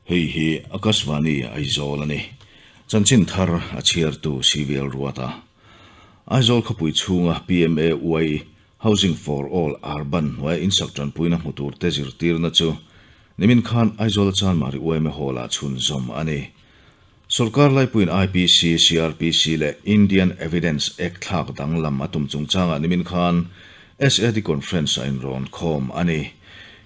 Hei hi Akashvani Aizawl a ni. Chanchin thar a chhiartu CVL Ruata. Aizawl khawpui chhunga PMAY Housing for All Urban hnuaia insak tanpuina hmu turte zirtirna chu nimin khan Aizawl Chanmari yma Hall-ah chhunzawm a ni. Sorkar laipuiin IPC, CrPC leh Indian Evidence Act thlak danglam a tum chungchangah nimin khan SAD Conference a inrawn khawm a ni.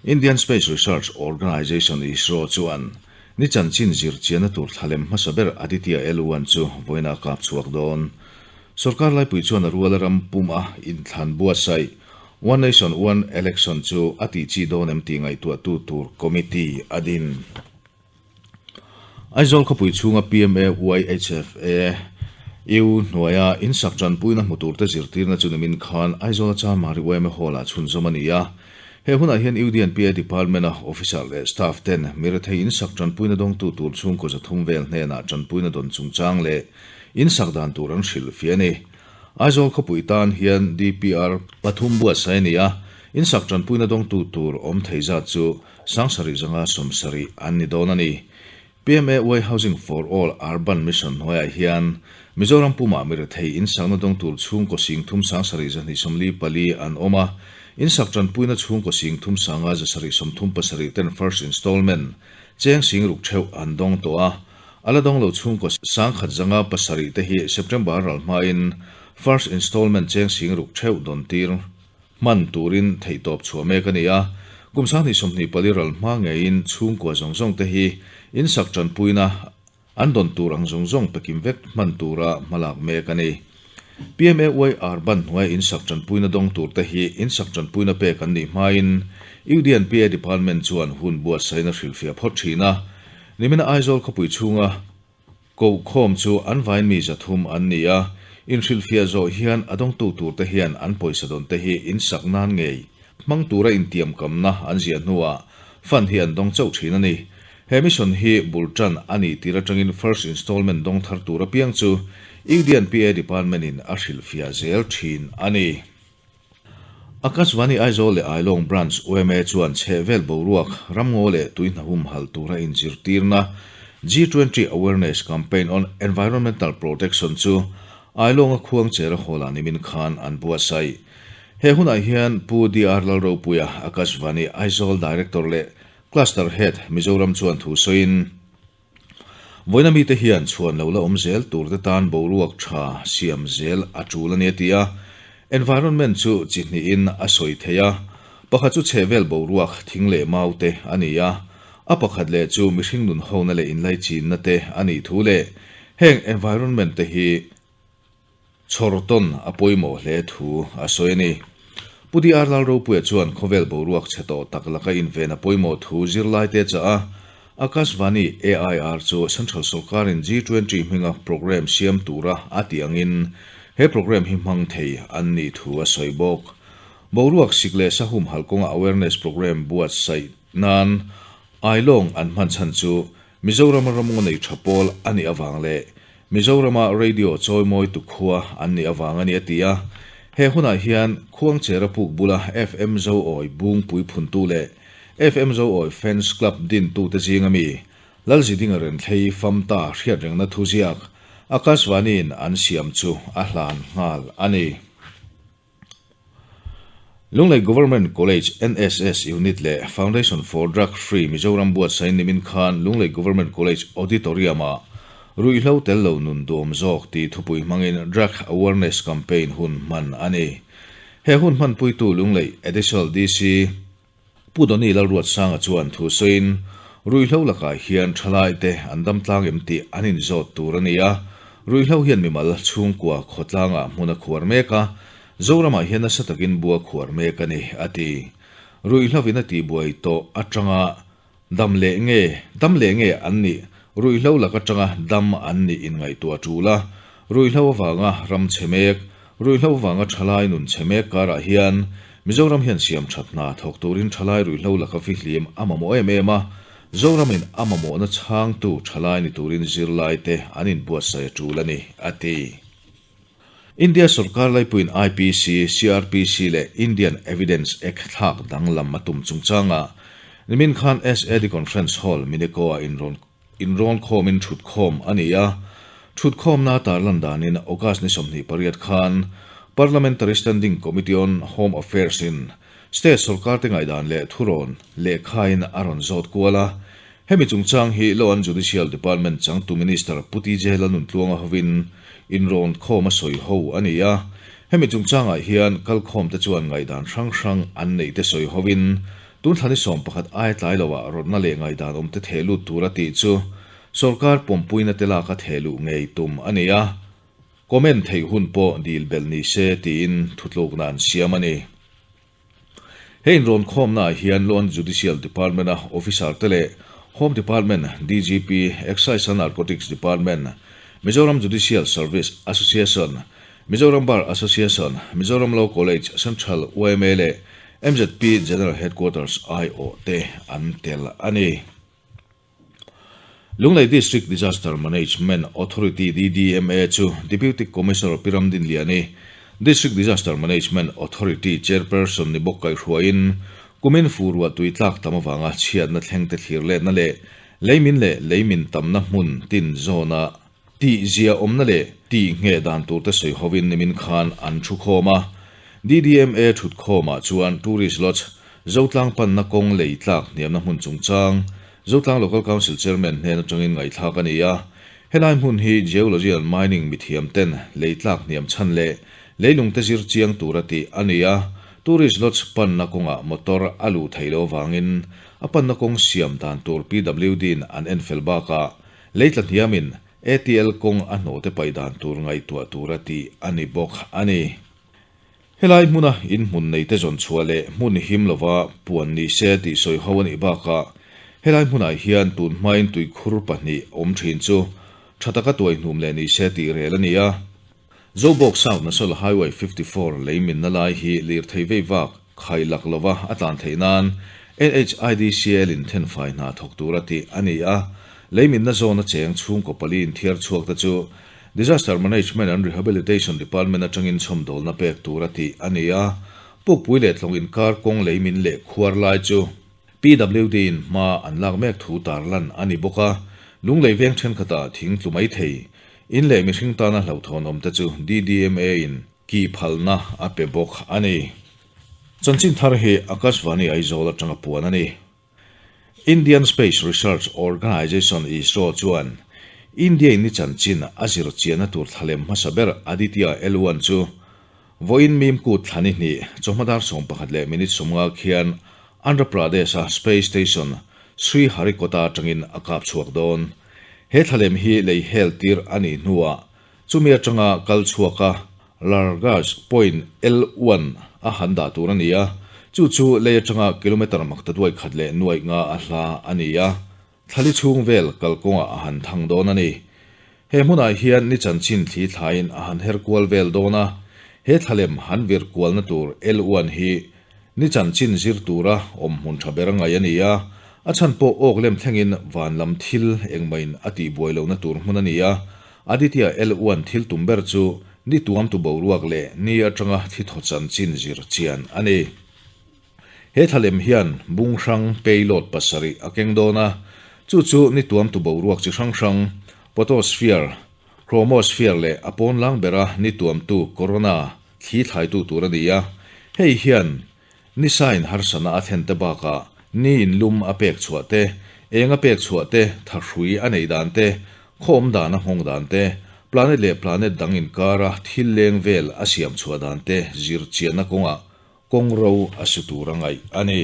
Indian Space Research Organisation, ISRO, chuan ni chanchin zirchianna tur thlalem hmasa ber Aditya L-one chu vawiin a kap chhuak dawn. Sorkar laipui chuan a ruala ram pum a inthlan buatsaih One Nation One Election chu a tih chi dawn em tih ngaihtuahtu tur committee a din. Aizawl khawpui chhunga PMAYHFA U hnuaia insak tanpuina hmu turte zirtirna chu nimin khan Aizawla Chanmari yma Hall-ah chhunzawm a ni a. He hunah hian UDNPA Department-a officer leh staff ten mirethei insak tanpuina dawngtu tur chhungkaw 300 vel hnenah tanpuina dawn chungchang leh insak dan tur an hrilhfiah a ni. Aizawl khawpui tan hian DPR pathum buatsaih a ni a, insak tanpuina dawngtu tur awm thei zat chu 7170 an ni dawn a ni. PMAY Housing for All Urban Mission hnuaiah hian Mizoram pumah mi rethei insakna dawng tur chhungkaw sing thum sang sarih zahnih 44 an awm a, insak tanpuina chhungkaw sing thum sanga zasarih 37 ten first installment cheng sing ruk theuh an dawng tawh a, a la dawng lo chhungkaw 1507 te hi September ral hmain first installment cheng sing ruk theuh dawn tir hman turin theihtawp chhuah mek a ni a, kum 2024 ral hma ngeiin chhungkua zawng zawng te hi insak tanpuina an dawn tur ang zawng zawng pekim vek hman tura hmalak mek a ni. PMAY Urban hnuaia insak tanpuina dawng tur te hi insak tanpuina pek an nih hmain UDNPA Department chuan hun buatsaihna hrilhfiah phawt thin a, nimina Aizawl khawpui chhunga Kohkhawm chu an vain mi 300 an ni a, inhrilhfiah zawh hian a dawngtu turte hian an pawisa dawnte hi insak nan ngei hmang tura intiamkamna an ziah hnuah fund hi an dawng chauh thin a ni. He mission hi bul tan a nih tir atangin first installment dawng thar tur apiang chu UDNPA Department in a hrilhfiah zel thin a ni. Akashvani Aizawl leh Ailawng Branch yma chuan chhehvel boruak, ramngaw leh tuihnahum hal tura inzirtirna G20 Awareness Campaign on Environmental Protection chu Ailawnga Khuangchera Hall-ah nimin khan an buatsaih. He hunah hian Pu DR Lalropuia, Akashvani Aizawl Director leh Cluster Head, Mizoram chuan thu sawiin, Vawiina mite hian chhuan lo la awm zel turte tan boruak tha siam zel a tul a ni a ti a. Environment chu chi hnihin a sawi thei a, pakhat chu chhehvel boruak thing leh mau te a ni a, a pakhat leh chu mihring nun hona leh inlaichinna te a nih thu leh heng environment te hi Chhawr tawn a pawimawh hle thu a sawi a ni. Pu DR Lalropuia chuan khawvel boruak chhe tawh tak laka inven a pawimawh thu zirlaite chah a, Akashvani AIR chu Central Sorkarin G20 hminga programme siam tura a tih angin he programme hi hmang thei an nih thu a sawi bawk. Boruak sik leh sahum halkawnga awareness programme buatsaih nan Ailawng an hman chhan chu Mizorama ramngaw nei tha pawl a nih avang leh Mizorama radio chawimawi tu khua an nih avang a ni a ti a. He hunah hian Khuangchera puk bula FM Zoawi Bungpui phuntu leh FM Zoawi Fans Club dintute zinga mi Lalzidinga Renthlei Famta hriatrengna thuziak Akashvani-in an siam chu a hlan nghal a ni. Lunglei Government College NSS Unit leh Foundation for Drug Free Mizoram buatsaih nimin khan Lunglei Government College Auditorium-ah Ruihhlo tel lo nun duam zawk tih thupui hmangin Drug Awareness Campaign hun hman a ni. He hun hmanpuitu Lunglei Additional DC Pu Doni Lalruatsanga chuan thu sawiin, Ruihhlo lakah hian thalaite an dam tlang em tih an inzawt tur a ni a, ruihhlo hian mimal chhungkua khawtlangah hmun a khuar mek a, Zoramah hian nasa takin bua khuar mek a ni, a ti. Ruihhlovin a tihbuai tawh atanga dam leh nge dam leh nge an nih, ruihhlo lak atanga dam an nih inngaihtuah tul a, ruihhlo avanga ram chhe mek, Ruihhlo vanga thalai nun chhe mek karah hian Mizoram hian siam that hna thawk turin thalai ruihhlo laka fihlim a mamawh em em a, Zoramin a mamawhna chhangtu thalai ni turin zirlaite an inbuatsaih a tul a ni, a ti. India sorkar laipuiin IPC, CrPC leh Indian Evidence Act thlak danglam a tum chungchangah. Nimin khan SAD Conference Hall, Mineko-ah inrawn inrawn khawmin thutkhawm a ni a. Thutkhawmna tarlan danin August ni 28 khan Parliamentary Standing Committee on Home Affairs-in State sorkar te ngaihdan leh thurawn lehkhain a rawn zawt kual a. Hemi chungchang hi Law and Judicial Department changtu Minister Pu TJ Lalnuntluanga hovin inrawn khawm a sawi ho a ni a. Hemi chungchangah hian kalkhawmte chuan ngaihdan hrang hrang an neih te sawi hovin tun thla ni 11 ai tlai loah rawtna leh ngaihdan awmte theh lut tura tih chu sorkar pawmpuina te laka theh luh ngei tum a ni a. Comment theih hun pawh dil belh ni se tiin thutlukna an siam a ni. He inrawn khawmnaah hian Law and Judicial Department-a officer te leh Home Department, DGP, Excise and Narcotics Department, Mizoram Judicial Service Association, Mizoram Bar Association, Mizoram Law College, Central yma leh MZP General Headquarters aiawh te an tel a ni. Lunglei District Disaster Management Authority, DDMA, chu Deputy Commissioner Pi Ramdinliani, District Disaster Management Authority Chairperson ni bawk kaihhruaiin kumin fu ruah tui tlak tam avanga chhiatna thleng te thlir letna leh leimin leh leimin tamna hmun tin zawna tih zia awmna leh tih ngheh dan tur te sawi hovin nimin khan an thu khawm a. DDMA thut khawmah chuan Tourist Lodge, Zotlang panna kawng lei tlak hniamna hmun chungchang, Zotlang Local Council Chairman hnen atangin ngaihthlak a ni a. Helai hmun hi Geology and Mining mithiam ten lei tlak hniam chhan leh leilung te zir chiang tura tih a ni a. Tourist Lodge panna kawngah motor a luh theih loh avangin a panna kawng siam dan tur PWD in an enfel bakah Lei tla hniamin ATL kawng a hnawhte paih dan tur ngaihtuah tur a tih a ni bawk a ni. Helai hmuna in hmun neite zawn chhuah leh hmun him lova puan ni se tih sawi ho a nih bakah helai hmunah hian tun hmain tuikhur pahnih awm thin chu tha taka tuai hnum leh ni se tih rel a ni a. Zobawk South National Highway 54 lei minna lai hi lirthei vei vak khai lak lova a tlan theih nan NHIDCL in thenfai hna thawk tura tih a ni a. Lei minna zawn a cheng chhungkaw pali inthiar chhuak te chu Disaster Management and Rehabilitation Department atangin chhawmdawlna pek tura tih a ni a. Pukpui leh tlawng inkar kawng lei min leh khuar lai chu PWD in hma an lak mek thu tarlan a ni bawk a. Lunglei veng thenkhatah thing tlu mai thei In leh mihring tana hlauhthawn awm te chu DDMA in kih phalna a pe bawk a ni. Chanchin thar hi Akashvani Aizawl atanga puan a ni. Indian Space Research Organisation, ISRO, chuan India in ni chanchin a zir chianna tur thlalem hmasa ber Aditya L-one chu vawiin Mimkut thla ni hnih chawhma dar 11 leh minute 50 khian Andhra Pradesh-a Space Station Sriharikota atangin a kap chhuak dawn. He thlalem hi lei hel tir a nih hnuah chumi atanga kal chhuak a Largage point L one a han dah tur a ni a, chu chu lei atanga kilometre makta duai khat leh nuaih nga a hla a ni a, thlali chhung vel kalkawngah a han thang dawn a ni. He hmunah hian ni chanchin thli thlaiin a han her kual vel dawn a, he thlalem han vir kualna tur L one hi Ni chanchin zir tura awm hmun tha ber ngaih a ni a, a chhan pawh awk lem thlengin van lam thil engmahin a tih buai lohna tur hmun a ni a. Aditya L one thil tum ber chu ni tuamtu boruak leh ni atanga thi thaw chanchin zir chian a ni. He thlalem hian bung hrang payload pasarih a keng dawn a, chu chu ni tuamtu boruak chi hrang hrang, potosphere, chromosphere leh a pawnlang bera ni tuamtu corona, Thli thlaitu tur a ni a, hei hian ni sain harsana a thlen te bakah ni in lum a pek chhuah te, eng a pek chhuah te, thahrui a neih dan te, khaw awm dan a nghawng dan te, planet leh planet dang inkara thil leng vel a siam chhuah dan te zir chianna kawngah kawng ro a su tur a ngaih a ni.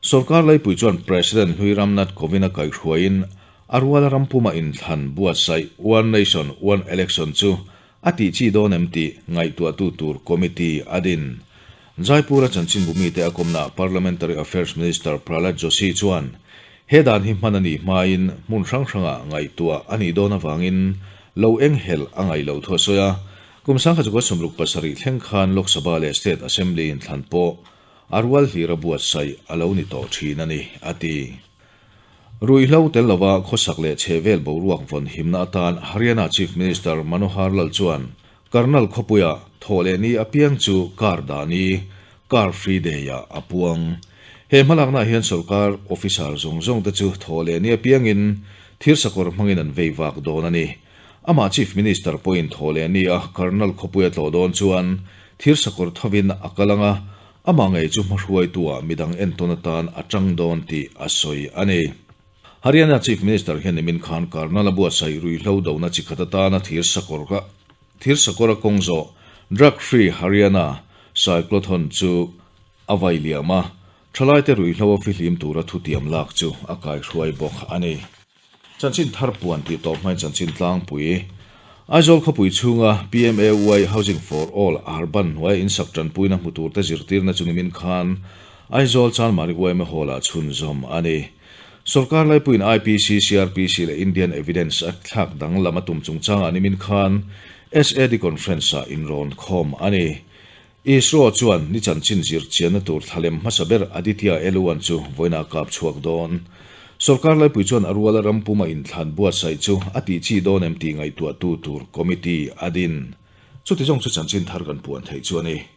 Sorkar laipui chuan President hlui Ramnath Kovind a kaihhruaiin a ruala ram puma inthlan buatsaih One Nation, One Election chu a tih chi dawn em tih ngaihtuahtu tur committee a din. Jaipur-a chanchinbu mite a kawmnaah Parliamentary Affairs Minister Prahlad Joshi chuan he dan hi hman a nih hmain hmun hrang hrangah ngaihtuah a nih dawn avangin lo enghelh a ngaih loh thu a sawi a. Kum 1967 thleng khan Lok Sabha leh State Assembly inthlan pawh A rual hlir a buatsaih a lo ni tawh thin a ni, a ti. Ruihhlo tel lova khawsak leh chhehvel boruak vawn himna atan Haryana Chief Minister Manohar Lal chuan Karnal khawpuia thawh leh ni apiang chu car dah ni, Car Free Day, ah a puang. He hmalakna hian sorkar officer zawng zawng te chu thaw leh nia piangin thirsakawr hmangin an vei vak dawn a ni. Amah Chief Minister pawhin thaw leh nia Karnal khawpuia tlawh dawn chuan thirsakawr thovin a kal ang a, amah ngei chu hmahruaitu-ah midang entawn atan a tang dawn tih a sawi a ni. Haryana Chief Minister hian nimin khan Karnal a buatsaih ruihhlo dona chi khat atana thirsakawr ka thirsakawr a kawng zawh Drug Free Haryana Cyclothon chu a vai liam a, thalaite ruihhlo a fihlim tura thutiam lak chu a kaihruai bawk a ni. Chanchin thar puan tih tawp hmain chanchin tlangpui Aizawl khawpui chhunga PMAY Housing for All Urban hnuaia insak tanpuina hmu turte zirtirna chu nimin khan Aizawl Chanmari yma Hall-ah chhunzawm a ni. Sorkar laipuiin IPC, CrPC leh Indian Evidence Act thlak danglam a tum chungchangah nimin khan SAD Conference-ah inrawn khawm a ni. ISRO chuan ni chanchin zir chianna tur thlalem hmasa ber Aditya L-one chu vawiinah a kap chhuak dawn. Sorkar laipui chuan a ruala ram puma inthlan buatsaih chu a tih chi dawn em tih ngaihtuahtu tur committee a din. Chuti zawng chu chanchin thar kan puan theih chu a ni.